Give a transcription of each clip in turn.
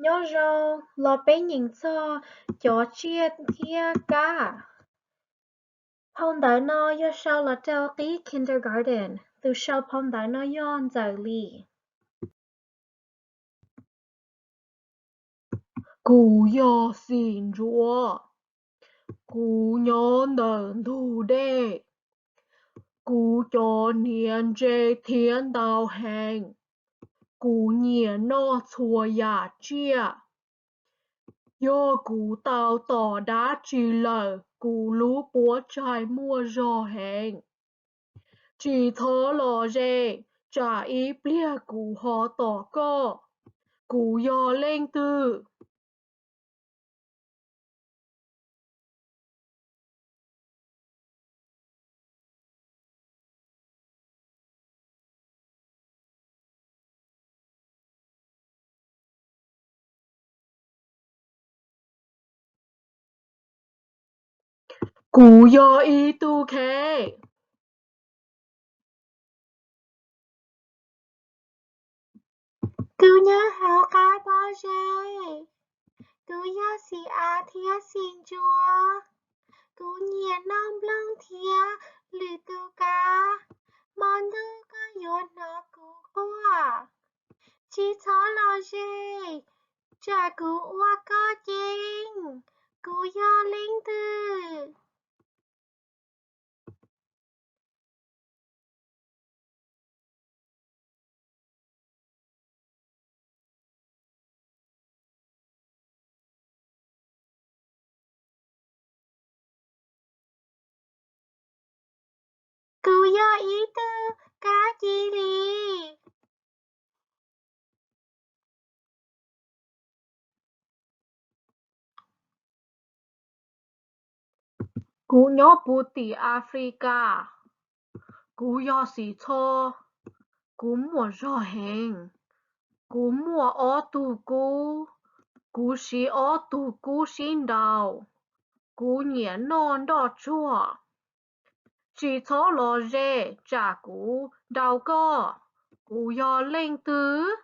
Nyob zoo, los peb nyeem txog cov tsiaj thiab kab. Phau ntawv no yog sau los rau qib kindergarten. Tus sau phau ntawv no yog Ntxawm Lis. Kuv yog Xim Ntsuav. Kuv nyob ntawm ntug dej. Kuv cov hniav ntse thiab ntau heev. Kuv nyiam noj txhua yam tsiaj. Yog kuv tau tom dab tsi lawm, kuv lub puab tsaig muaj zog heev. Tsis txhob los ze, tsam ib pliag kuv ho tom koj. Kuv yog leej twg? Kuv yog ib tug khev. Kuv nyob hauv qab pob zeb. Kuv yog Xim Av thiab Xim Ntsuav. Kuv nyiam noj nplooj thiab lwm tus kav. Hmo ntuj koj yuav hnov kuv quaj. Tsis txhob los ze, tsam kuv ua koj ceeb. Kuv yog leej twg? Kuv yog ib tug kab ci li. Kuv nyob puv tim Africa. Kuv yog Xim Txho. Kuv muaj zog heev. Kuv muaj ob tug kub. Kuv siv ob tug kub sib nraus. Kuv nyiam noj nroj tsuag. Tsis txhob los ze, tsam kuv nraus koj. Kuv yog leej twg?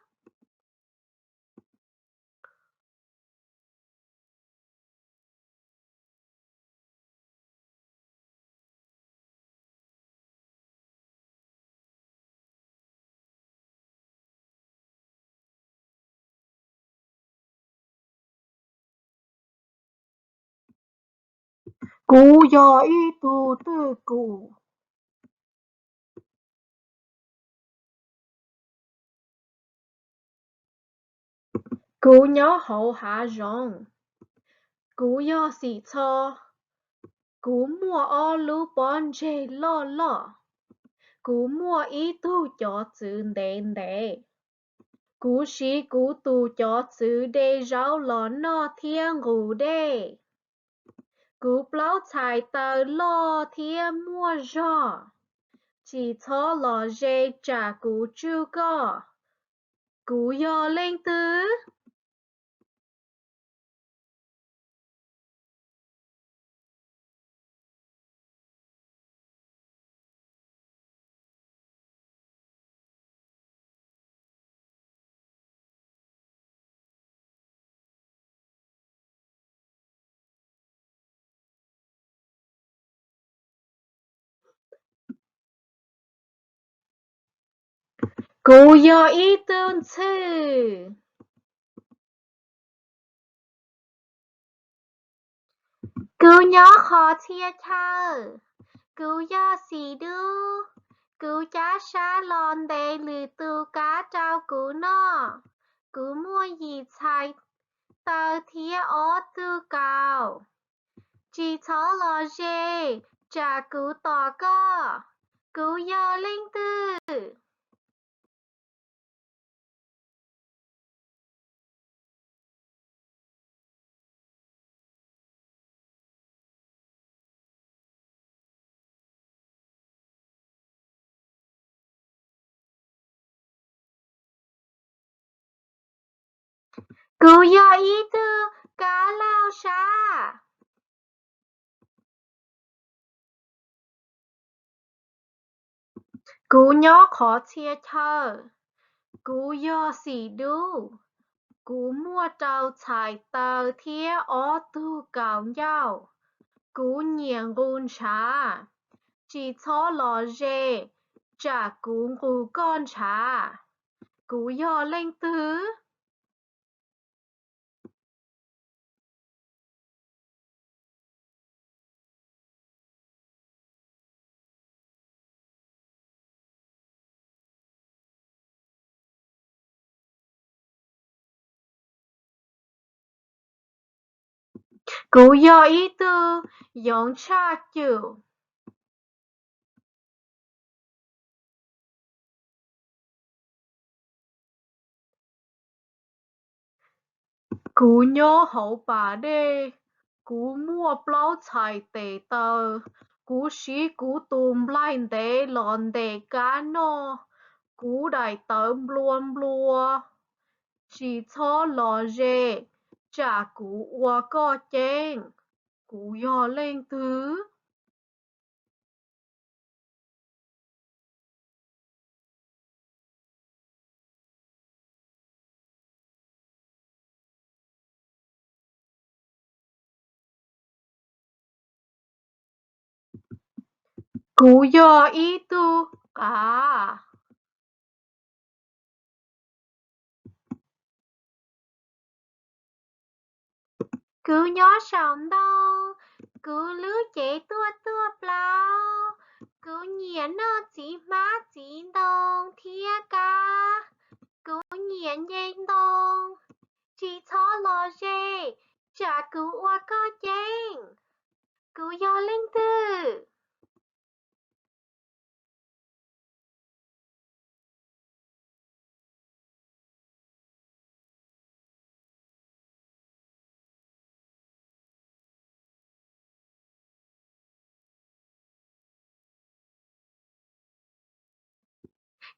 Kuv yog ib tug twj kum. Kuv nyob hauv hav zoov. Kuv yog Xim Txho. Kuv muaj ob lub pob ntseg loj loj. Kuv muaj ib tug cov txwv ntev ntev. Kuv siv kuv tus cov txwv de zaub los noj thiab nqus dej. Kuv plaub txhais taw loj thiab muaj zog. Tsis txhob los ze, tsam kuv tsuj koj. Kuv yog leej twg? Kuv yog ib tug ntxhw. Kuv nyob qhov txhia chaw. Kuv yog Xim Dub. Kuv cab sab los ntes lwm tus kav rau kuv noj. Kuv muaj yim txhais taw thiab ob tug kaus. Tsis txhob los ze, tsam kuv tom koj. Kuv yog leej twg? Kuv yog ib tug kab laug sab. Kuv nyob qhov txhia chaw. Kuv yog Xim Dub. Kuv muaj rau txhais taw thiab ob tug kaus ncauj. Kuv nyiam nqus ntshav. Tsis txhob los ze, tsam kuv nqus koj ntshav. Kuv yog leej twg? Kuv yog ib tug yoov tshaj cum. Kuv nyob hauv pas dej. Kuv muaj plaub txhais tes taw. Kuv siv kuv tus nplaig ntev los ntes kab noj. Kuv daim tawv nplua nplua. Tsis txhob los ze, tsam kuv ua koj ceeb. Kuv yog leej twg? Kuv yog ib tug qav. Kuv nyob saum ntoo. Kuv lub cev tuaj tuaj plaub. Kuv nyiam noj txiv hmab txiv ntoo thiab kab. Kuv nyiam nce ntoo. Tsis txhob los ze, tsam kuv ua koj ceeb. Kuv yog leej twg?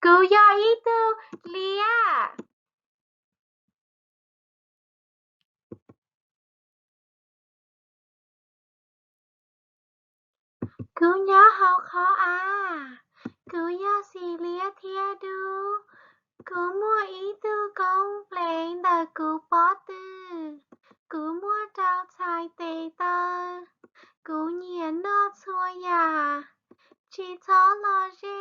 Kuv yog ib tug liab. Kuv nyob hauv qhov av. Kuv yog xim liab thiab dub. Kuv muaj ib tug koob plev ntawm kuv pob tw. Kuv muaj rau txhais tes taw. Kuv nyiam noj txhua yam. Tsis txhob los ze,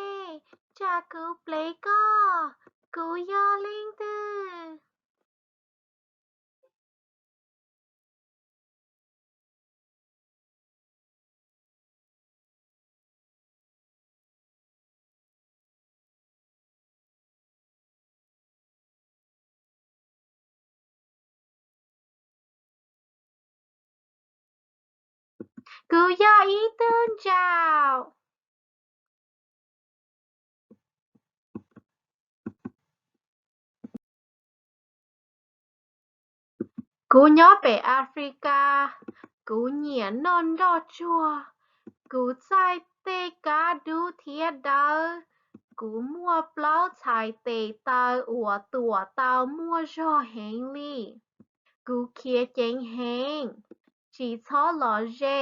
tsam kuv plev koj. Kuv yog leej twg? Kuv yog ib tug ntsaum. Kuv nyob pem Africa. Kuv nyiam noj nroj tsuag. Kuv txaij tej kab dub thiab dawb. Kuv muaj plaub txhais tes taw uas tuam tau muaj zog heev li. Kuv khiav ceev heev. Tsis txhob los ze,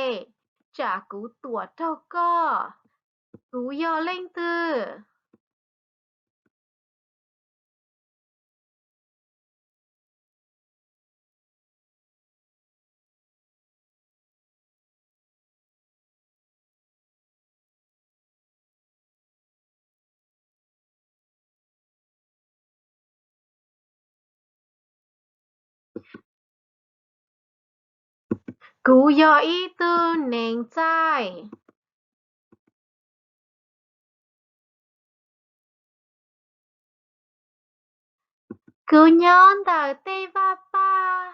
tsam kuv tuam raug koj. Kuv yog leej twg? Kuv yog ib tug neev txaij. Kuv nyob ntawm tej vaj paj.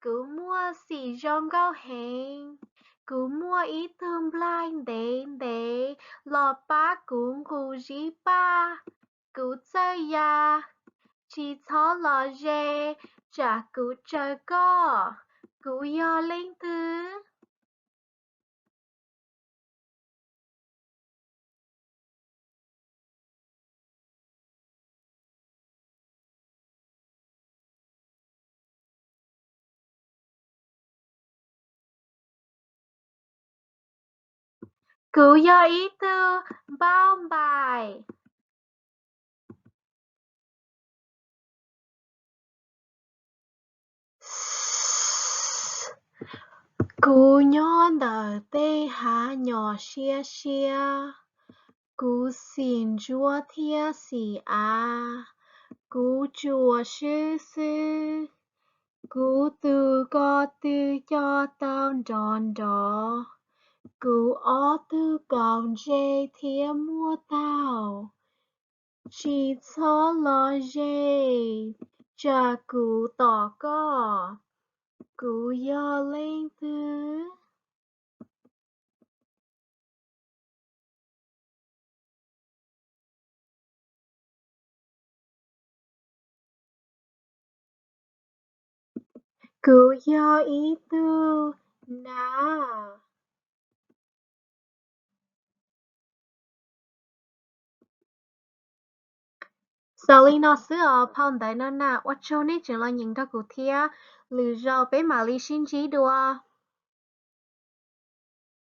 Kuv muaj xim zoo nkauj heev. Kuv muaj ib tug nplaig ntev ntev los pab kuv nqus zib paj. Kuv txawj ya. Tsis txhob los ze, tsam kuv tsaws koj. Kuv yog leej twg? Kuv yog ib tug npauj npaim. Kuv nyob ntawm tej hav nyom siab siab, kuv xim ntsuab thiab xim av, kuv tsuas swb xwb. Kuv tus ko tw coj tau nrov nrov, kuv ob tug kaus ntse thiab muaj taug. Tsis txhob los ze, tsam kuv tom koj, kuv yog leej twg? Kuv yog ib tug nav. Xaus li no xwb os phau ntawv no na, ua tsaug nej tseem los nyeem nrog kuv thiab, lwm zaus peb mam li sib ntsib dua.